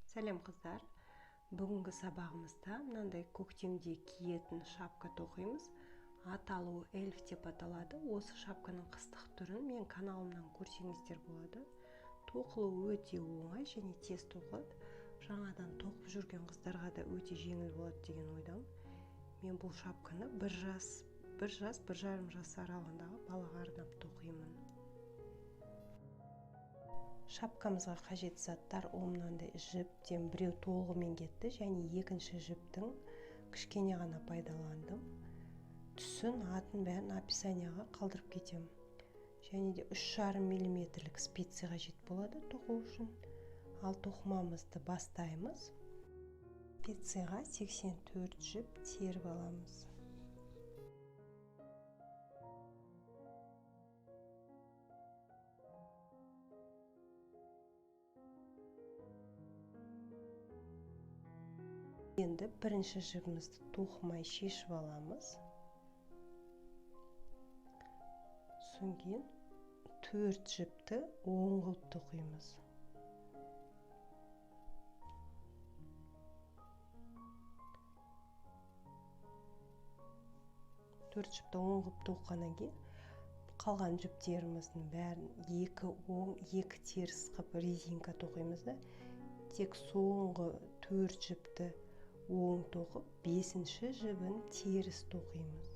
Сәлем қыздар. Бүгінгі сабағымызда мынандай көктемде киетін шапка тоқимыз. Аталуы эльф деп аталады. Осы шапканың қыстық түрін мен каналымнан көрсеңіздер болады. Тоқылуы өте оңай және тез тоқылады. Жаңадан тоқып жүрген қыздарға да өте жеңіл болады деген ойдамын. Мен бұл шапканы бір жас, 1,5 жас аралығындағы балаға арнап тоқимын. Шапкамызға қажет заттар ол мынандай жіптен біреу толығымен кетті және екінші жіптің кішкене ғана пайдаландым. Түсін, атын бәрін описанияға қалдырып кетемін. Және де 3,5 миллиметрлік спицы қажет болады тоқу үшін. Ал тоқымамызды бастаймыз. Спицыға 84 жіп теріп аламыз. Енді бірінші жібімізді тоқымай шешіп аламыз. Содан кейін 4 жіпті оң қылып тоқимыз. 4 жіпті оң қылып тоқығаннан кейін қалған жіптеріміздің бәрін 2 оң, 2 теріс қылып резинка тоқимыз да, тек соңғы 4 жіпті оң тоқып, 5-ші жібін теріс тоқимыз.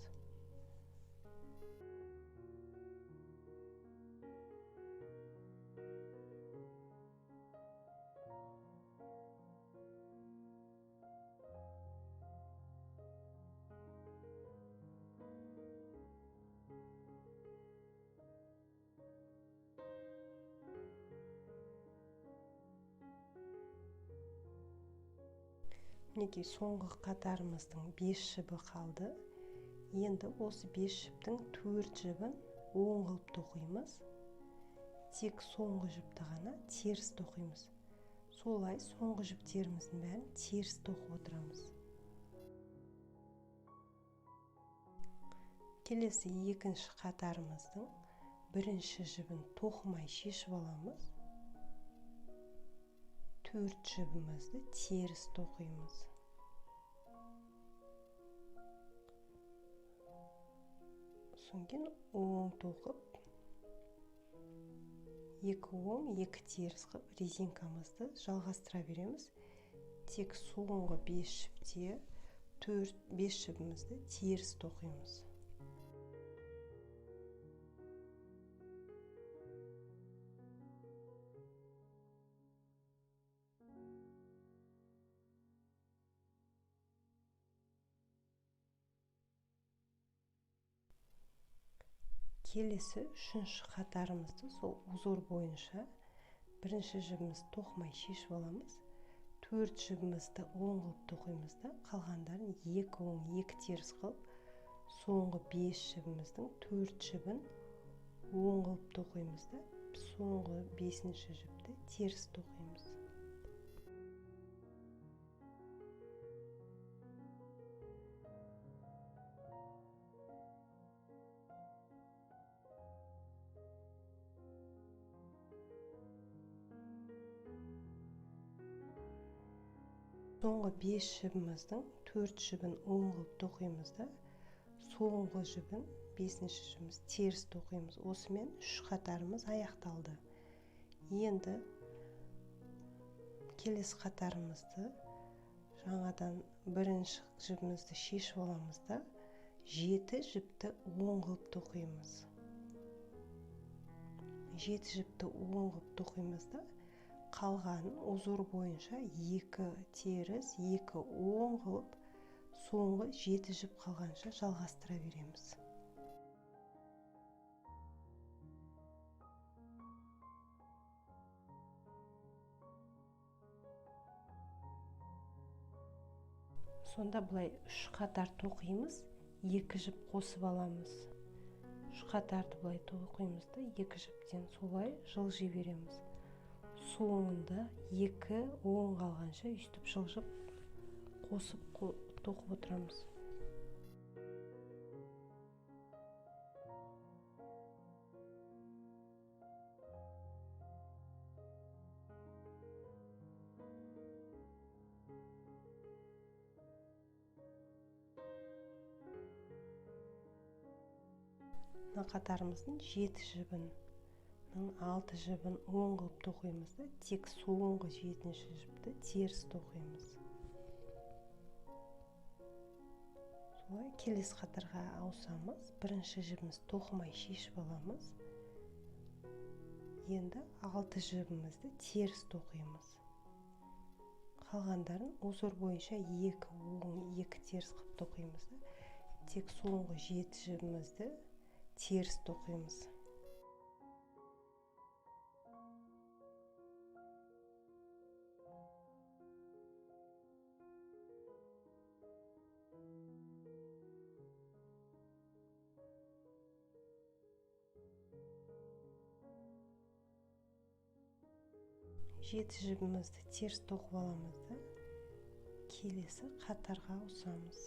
Мінекей соңғы қатарымыздың 5 жібі қалды. Енді осы 5 жіптің 4 жібін оң қылып тоқимыз. Тек соңғы жіпті ғана теріс тоқимыз. Солай соңғы жіптеріміздің бәрін теріс тоқып отырамыз. Келесі екінші қатарымыздың бірінші жібін тоқымай шешіп аламыз. 4 жібімізді теріс тоқимыз. Содан кейін оң тоқып, 2 оң, 2 теріс қылып резинкамызды жалғастыра береміз. Тек соңғы 5 жіпте 4-5 жібімізді теріс тоқимыз. Келесі үшінші қатарымызды сол узор бойынша бірінші жібімізді тоқымай шешіп аламыз. 4 жібімізді оң қылып тоқимыз да, қалғандарын 2 оң, 2 теріс қылып, соңғы 5 жібіміздің 4 жібін оң қылып тоқимыз да, соңғы 5-ші жіпті теріс тоқимыз. Соңғы 5 жібіміздің 4 жібін оң қылып тоқимыз да, соңғы жібін 5-ші жібіміз теріс тоқимыз. Осымен 3 қатарымыз аяқталды. Енді келесі қатарымызды жаңадан бірінші жібімізді шешіп аламыз да, 7 жіпті оң қылып тоқимыз. 7 жіпті оң қылып тоқимыз да, қалғанын узор бойынша 2 теріс, 2 оң қылып, соңғы 7 жіп қалғанша жалғастыра береміз. Сонда былай 3 қатар тоқимыз, 2 жіп қосып аламыз. 3 қатарды былай тоқимыз да, 2 жіптен солай жылжи береміз. Соңында 2 оң қалғанша өйстіп жылжып қосып тоқып отырамыз. Мына қатарымыздың 7 жібінің 6 жібін оң қылып тоқимыз да, тек соңғы 7-ші жіпті теріс тоқимыз. Солай келесі қатарға ауысамыз. Бірінші жібіміз тоқымай шешіп аламыз. Енді 6 жібімізді теріс тоқимыз. Қалғандарын узор бойынша 2 оң, 2 теріс қылып тоқимыз да, тек соңғы 7 жібімізді теріс тоқимыз. Жеті жібімізді теріс тоқып аламыз да, келесі қатарға ауысамыз.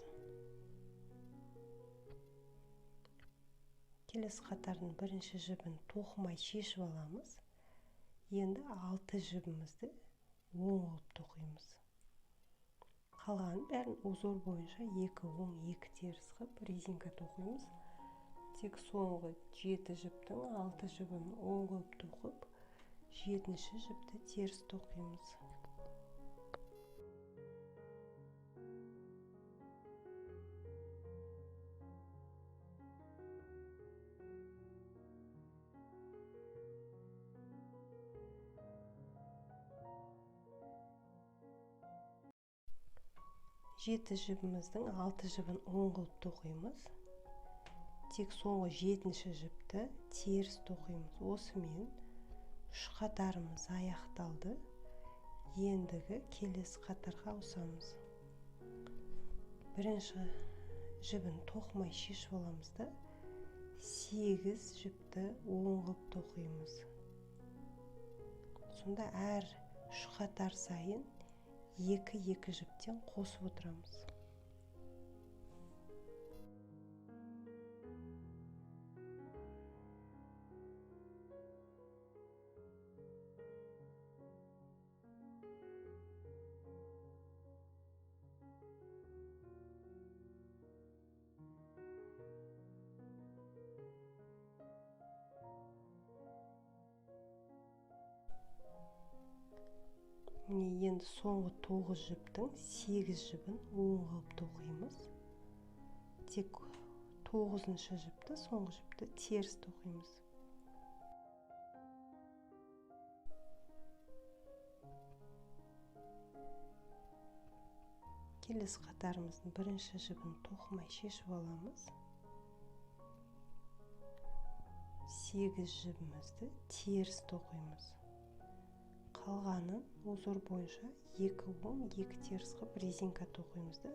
Келесі қатардың бірінші жібін тоқымай шешіп аламыз. Енді 6 жібімізді оң қылып тоқимыз. Қалғанын бәрін узор бойынша 2 оң, 2 теріс қылып резинка тоқимыз. Тек соңғы 7 жіптің 6 жібін оң қылып тоқып, 7-ші жіпті теріс тоқимыз. Жеті жібіміздің 6 жібін оң қылып тоқимыз. Тек соңғы 7-ші жіпті теріс тоқимыз. Осымен 3 қатарымыз аяқталды. Ендігі келесі қатарға ауысамыз. Бірінші жібін тоқымай шешіп аламыз да, 8 жіпті оң қылып тоқимыз. Сонда әр 3 қатар сайын 2-2 жіптен қосып отырамыз. Міне енді соңғы 9 жіптің 8 жібін оң қылып тоқимыз. Тек 9-шы жіпті, соңғы жіпті теріс тоқимыз. Келесі қатарымыздың бірінші жібін тоқымай шешіп аламыз. 8 жібімізді теріс тоқимыз. Қалғанын узор бойынша 2 оң, 2 теріс қылып резинка тоқимыз да,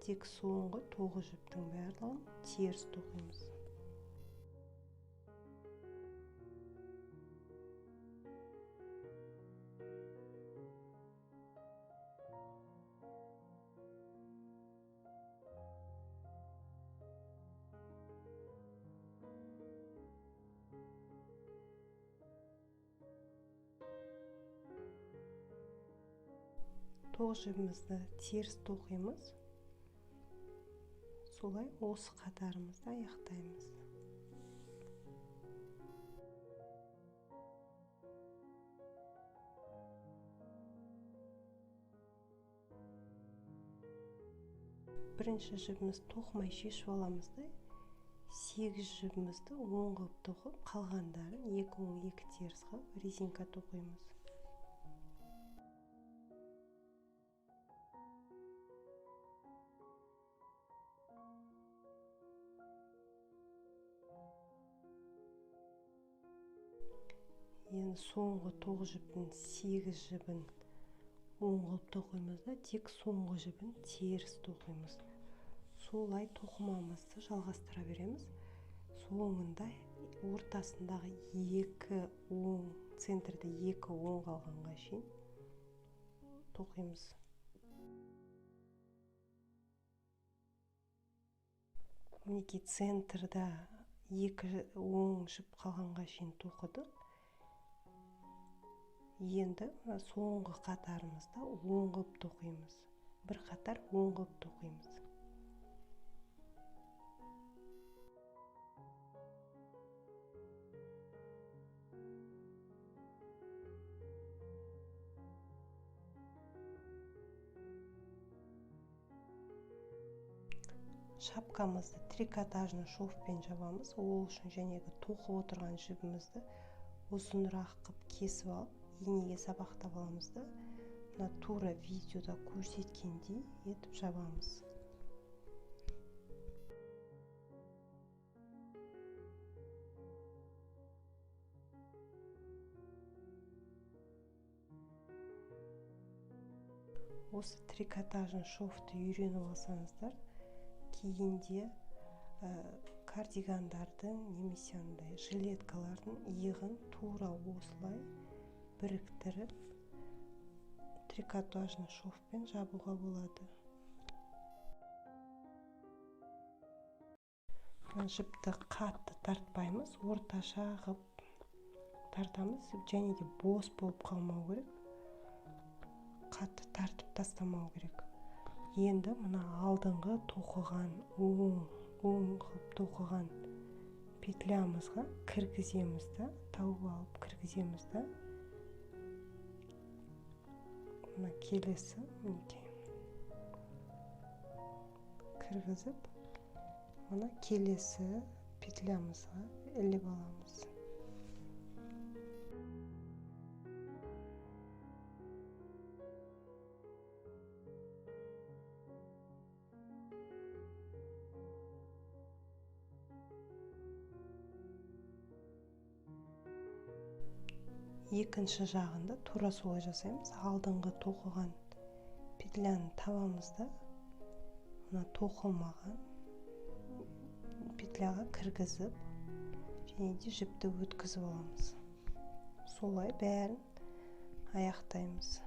тек соңғы 9 жіптің барлығын теріс тоқимыз. Тоғыз жібімізді теріс тоқимыз. Солай осы қатарымызды аяқтаймыз. Бірінші жібіміз тоқымай шешіп аламыз да, 8 жібімізді оң қылып тоқып, қалғандарын 2 оң, 2 теріс қылып резинка тоқимыз. Енді соңғы 9 жіптің 8 жібін оң қылып тоқимыз да, тек соңғы жібін теріс тоқимыз. Солай тоқымамызды жалғастыра береміз. Соңында ортасындағы 2 оң, центрде 2 оң қалғанға шейін тоқимыз. Мінекей центрда 2 оң жіп қалғанға шейін тоқыдық. Енді соңғы қатарымызда оң қылып тоқимыз. Бір қатар оң қылып тоқимыз. Шапкамызды трикотажный шовпен жабамыз. Ол үшін жәнегі тоқып отырған жібімізді ұзынырақ қып кесіп алып, инеге сабақтап аламыз да, мына тура видеода көрсеткендей етіп жабамыз. Осы трикотажный шовты үйреніп алсаңыздар, кейінде кардигандардың немесе андай жилеткалардың иығын тура осылай біріктіріп трикотажный шовпен жабуға болады. Жіпті қатты тартпаймыз, орташа қылып тартамыз, және де бос болып қалмау керек, қатты тартып тастамау керек. Енді мына алдыңғы тоқыған, оң қылып тоқыған петлямызға кіргіземіз да, тауып алып кіргіземіз да, мына келесі мінекей кіргізіп, мына келесі петлямызға іліп аламыз. Екінші жағында тура солай жасаймыз. Алдыңғы тоқыған петляны табамыз да, мына тоқылмаған петляға кіргізіп, және де жіпті өткізіп аламыз. Солай бәрін аяқтаймыз.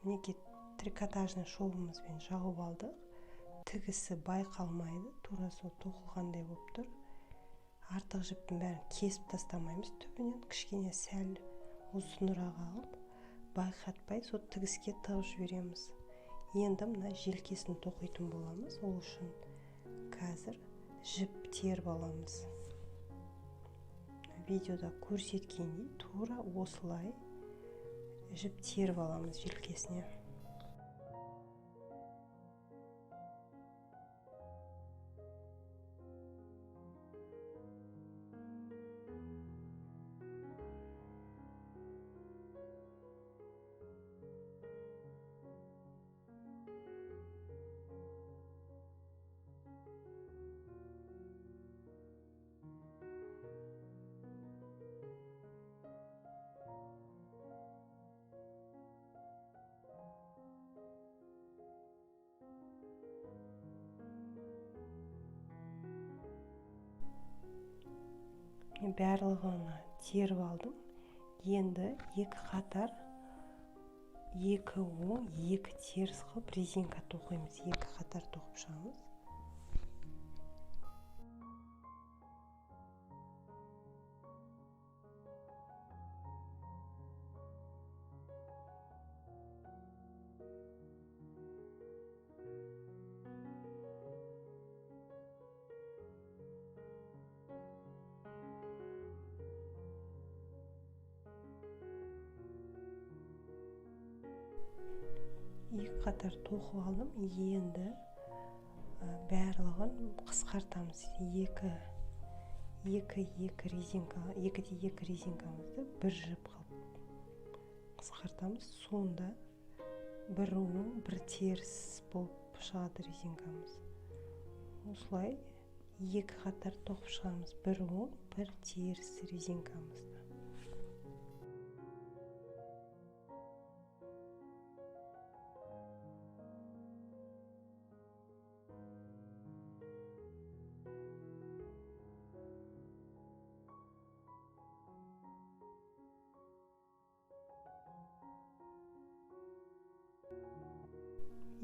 Мінекей трикотажный шовымызбен жауып алдық. Тігісі байқалмайды, тура сол тоқылғандай болып тұр. Артық жіптің бәрін кесіп тастамаймыз, түбінен кішкене сәл ұзынырақ алып, байқатпай сол тігіске тығып жібереміз. Енді мына желкесін тоқитын боламыз. Ол үшін қазір жіп теріп аламыз. Видеода көрсеткендей тура осылай жіп теріп аламыз желкесіне. Мен барлығын теріп алдым. Енді екі қатар, екі оң, екі теріс қылып резинка тоқимыз. Екі қатар тоқып шығамыз. Екі қатар тоқып алдым. Енді барлығын қысқартамыз. Екі резинка, екіде екі резинкамызды бір жіп қылып қысқартамыз. Сонда бір оң, бір теріс болып шығады резинкамыз. Осылай екі қатар тоқып шығамыз. Бір оң, бір теріс резинкамызды.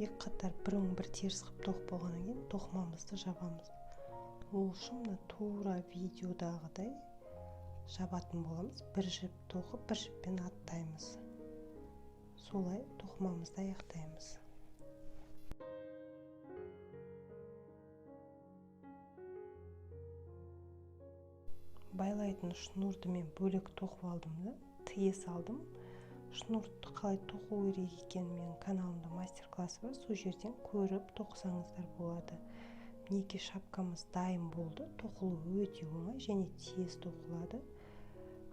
Екі қатар бір оң, бір теріс қылып тоқып болғаннан кейін тоқымамызды жабамыз. Ол үшін мына тура видеодағыдай жабатын боламыз. Бір жіп тоқып, бір жіппен аттаймыз. Солай тоқымамызды аяқтаймыз. Байлайтын шнурды мен бөлек тоқып алдым да, тие салдым. Шнурды қалай тоқу керек екенін менің каналымда мастер-классы бар, сол жерден көріп тоқысаңыздар болады. Мінекей шапкамыз дайын болды. Тоқылу өте оңай және тез тоқылады.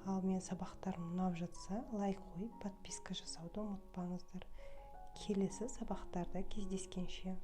Ал менің сабақтарым ұнап жатса, лайк қойып, подписка жасауды ұмытпаңыздар. Келесі сабақтарда кездескенше.